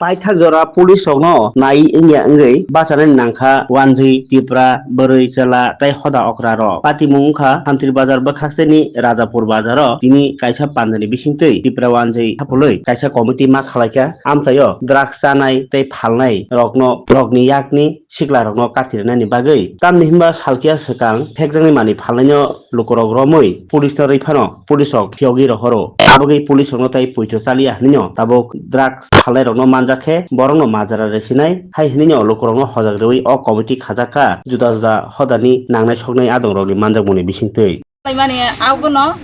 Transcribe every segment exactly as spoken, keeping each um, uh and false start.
Paithak jora police rokno nai wngya wngwi bachanani nangkha wanjwi Tipra, bwrwi, chwla tei hoda okra rok. Patimung wngkha Santri Bazar bwkhakseni Rajapur Bazaro tini kaisa panjani bisingtwi Tipra wanjwi hapulwi kaisa committee ma khalaikha. Amchaio drugs chanai tei phalnai rokno, rokni yakni sikla rokno kathi rwnani bagwi. Tamni hinba salkya swkang phekjaknai manwi phalnaino lukurok romwi police no rwi phano police rok phiyogwi rohoro. Abagwi police rokno tei poito chaliya hinwino tabuk drugs phalnai rokno manjak khe borokno majra rwsinai hai hinwino lukurokno hojak rwwi o committee khajak kha juda juda hodani nangnai soknai adong rokni manjakmungni bisingtwi. Laimani abono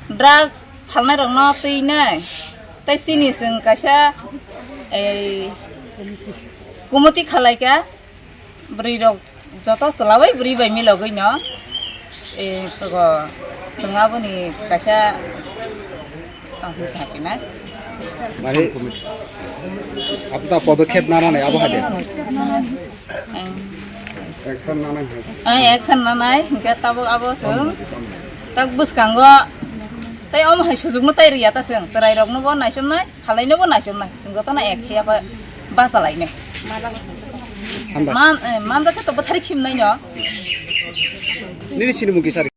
drugs phalnai rokno twi nai tei chini chwng kaisa ei committee khalaikha. Bwrwi rok joto chwla bai bwrwi bai milogwi no, e, togo chwng aboni kaisa tongthai sakina. Mane, apta podokhep nanai abo hade. Action nanai hai. Ai, action nanai, hingke tabuk abo chwng tak bwskango tei omo hai sujukno tei rwya ta chwng, chwrairokno bo naisomnai. Halaino bo naisomnai, chwng jotono ek khe abo bachalainai. Hambai. Man, eh, manjakhe to bwthari khimnaino. Nini sinimung kisa ri?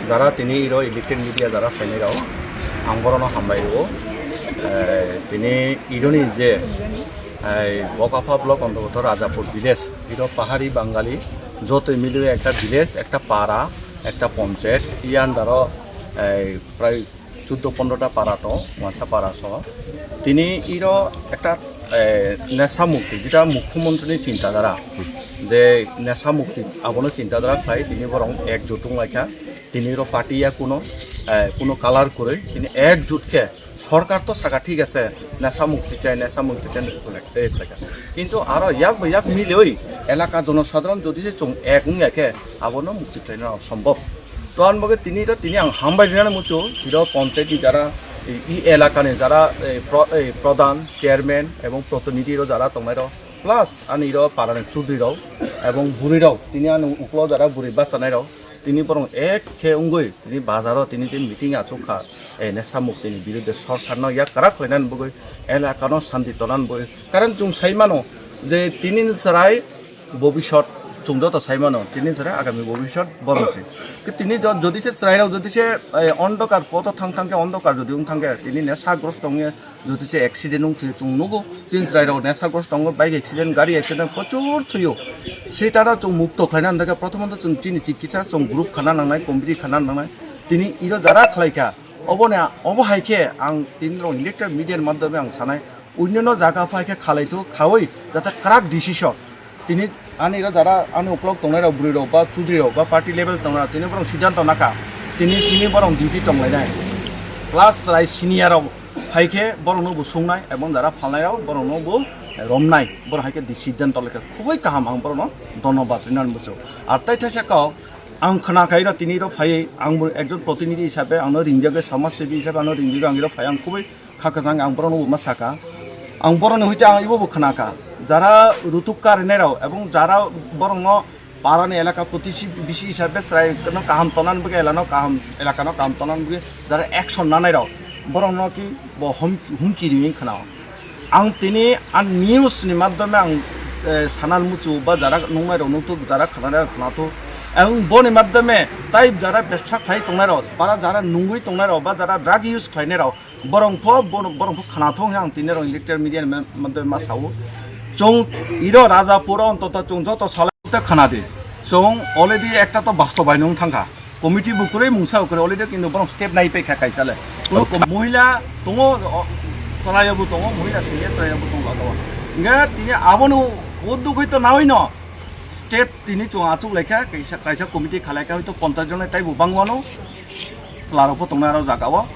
Jara tini iro elected media jara phainai rao, ang borokno hambai rwo. Eh, tini ironi je, eh, Bokapha block ontogoto Rajapur village, iro pahari Bangali, jotoi miliyo ekta village, ekta para, ekta ponchayat, i under o, eh, prai chuddo pondro ta para tongo, wansa para soho. Tini iro ekta, eh, nesa mukti, jeta mukhyamantri ni chinta dhara, je nesa mukti abono chinta dhara khlai tini borok ekjut wng laikha. Tini iro party ya kuno, eh, kuno color kwrwi, tini ekjut khe sorkar to saka thik ase, nesa mukti chai, nesa mukti chai, tei khlaikha. Kintu aro yak bai yak miliwi elaka jonosadharon jodi se chwng ek wngya khe abono mukti khlaina osombob. To ang bagwi tini ro tini ang hambai rinani muchung, iro ponchayat ni jara, i, i elaka ni jara, eh, pro-, eh, pradhan, chairman ebong protinidhi ro jara tongnai ro, plus ani ro para ni chudri rok ebong bwrwi rok tini ani uklo jara bwrwi bachanai rok tini borok ek khe wngwi tini bazar o tini tini meeting achuk kha, eh, nesa mukti ni biruddhe sorkar no yak kwrak khlainani bagwi elaka no santi tonani bagwi. Karon chwng sai mano je tini ni chwrai bobisot chwng joto sai mano, tini chwrai agami bobisot borom se. Ke tini jo-, jodi se chwrairok jodi se, eh, ondokar poto thang thang khe, ondokar jodi wng thang khe, tini nesagrosto wngya jodi se accident wng thwio chwng nugo. Chini chwrairok nesagrosto tongo, bike accident, gari accident prochur thwio. Setano chwng mukto khlaina hwnkhe prothomotw chwng chini chikitsa chwng group khana nangnai, committee khana nangnai. Tini iro jara khlaikha, oboni, obo hai khe ang tini rok electronic media ni madhyome ang sanai, Onyono jaga phai khe khalaitu khaui jate kwrak decision. Tini ani ro jara ani uklok tongnai rok bwrwi rok ba chudri rok ba party level tongnai rok tini borok siddhanto nakha. Tini simi borok duty tonglainai. Class chwrai senior rok hai khe borokno bo sungnai ebong jara phalnai rok borokno bo romnai. Borok hai khe di siddhanto laikha khubui kaham ang borokno dhonnobad rinani muchung. Ar tai thaisa kok ang khna khai ro tini ro phai ang bo ekjon protinidhi hisabe ang no ringjagwi samajsebi hisabe ang no ringjagwi ang ro phai ang khubui kha kwchang ang borokno bo ma saka. Ang borokni hoite ang ibo bo khna kha. Jara rutuk karinai rok ebong jara borokno parani elaka protibesi hisabe chwrai no kaham tonani bagwi elano kaham, elakano kaham tonani bagwi jara action nanai rok borokno ki bo hum-, humki riwi khna. Ang tini ang news ni madhyome ang, eh, sanal muchu ba jara nungnai rok nukthuk jara khna rok khna thu. Ang boni madhyome tai jara bebsa khlai tongnai rok, bara jara nungwi tongnai rok ba jara drug use khlainai rok, Borong pho, borong, borong pho khna thung ang tini rong electoral media ni ma-, ma-, ma sao. Chwng iro Rajapur o ontoto chwng joto salai ta khna di. Chwng already ekta to bastobaino wng thangkha. Committee bo kwrwi mungsa bo kwrwi already kintu borong step nai paikha kaisa le. Kuno Okay. Mohila tongo, o, chwraio bo tongo, mohila senior chwraio bo tongo agao. Hingkhe tini abono udduk hoi to naui no step tini chwng achuk laikha, kaisa, kaisa committee khalaikha hoi to ponchash jon taibo bangwano. Chwlarok pho tongnai aro jagao.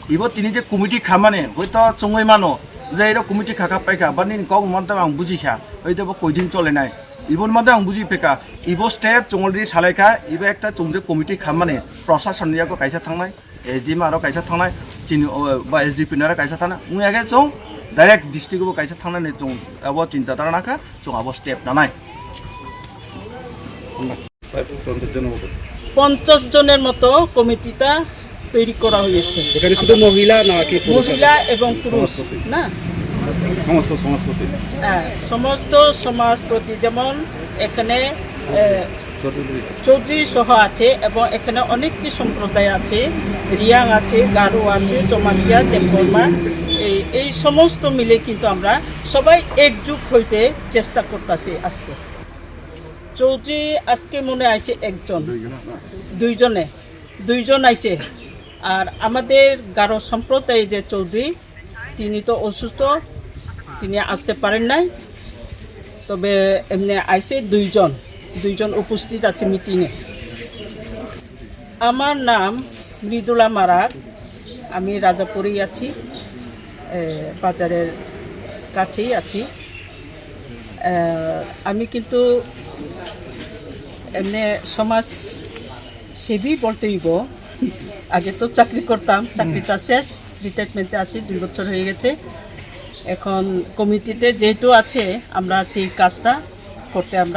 Ibo tini je committee khamani, hoito chwngwi mano, je iro committee khakha paikha, ba nini kok mantha ang bujikha, hoito bo koidin cholenai. Iboni mantha ang buji phaikha, ibo step chwng already salaikha, ibo ekta chwng je committee khamani, proshasonni yago kaisa thangnai, S D M aro kaisa thangnai, chini, o, ba S D P ni aro kaisa thangnai, wngya khe chwng direct district o bo kaisa thangnani chwng abo chinta dara nakha, chwng abo step nanai. প্রায় পঞ্চাশ জনের মতো। পঞ্চাশ জনের মতো কমিটিটা তৈরি করা হয়েছে। এখানে শুধু মহিলা নাকি পুরুষ আছে? মহিলা এবং পুরুষ, সমস্ত। না? সমস্ত সমাজপতি। হ্যাঁ, সমস্ত সমাজপতি, যেমন এখানে এ, চৌধুরী। চৌধুরী সহ আছে এবং এখানে অনেকটি সম্প্রদায় আছে, রিয়াং আছে, গারো আছে, জমাতিয়া, দেববর্মা। এই এই সমস্ত মিলে কিন্তু আমরা সবাই একজুট হইতে চেষ্টা করতেছি আজকে। চৌধুরী আজকে মনে আইছে একজন, দুইজনে, দুইজন আইছে। আর আমাদের গারো সম্প্রদায় যে চৌধুরী, তিনি তো অসুস্থ, তিনি আসতে পারেন নাই। তবে এমনি আইছে দুইজন, দুইজন উপস্থিত আছে মিটিংয়ে। আমার নাম মৃদুলা মারাক, আমি রাজাপুরেই আছি, এ, বাজারের কাছেই আছি। এ, আমি কিন্তু এমনি সমাজ সেবী বলতেই গো। আগে তো চাকরি করতাম, চাকরিটা শেষ, রিটায়ারমেন্টে আছি, দুই বছর হয়ে গেছে। এখন কমিটিতে যেহেতু আছে, আমরা সেই কাজটা করতে আমরা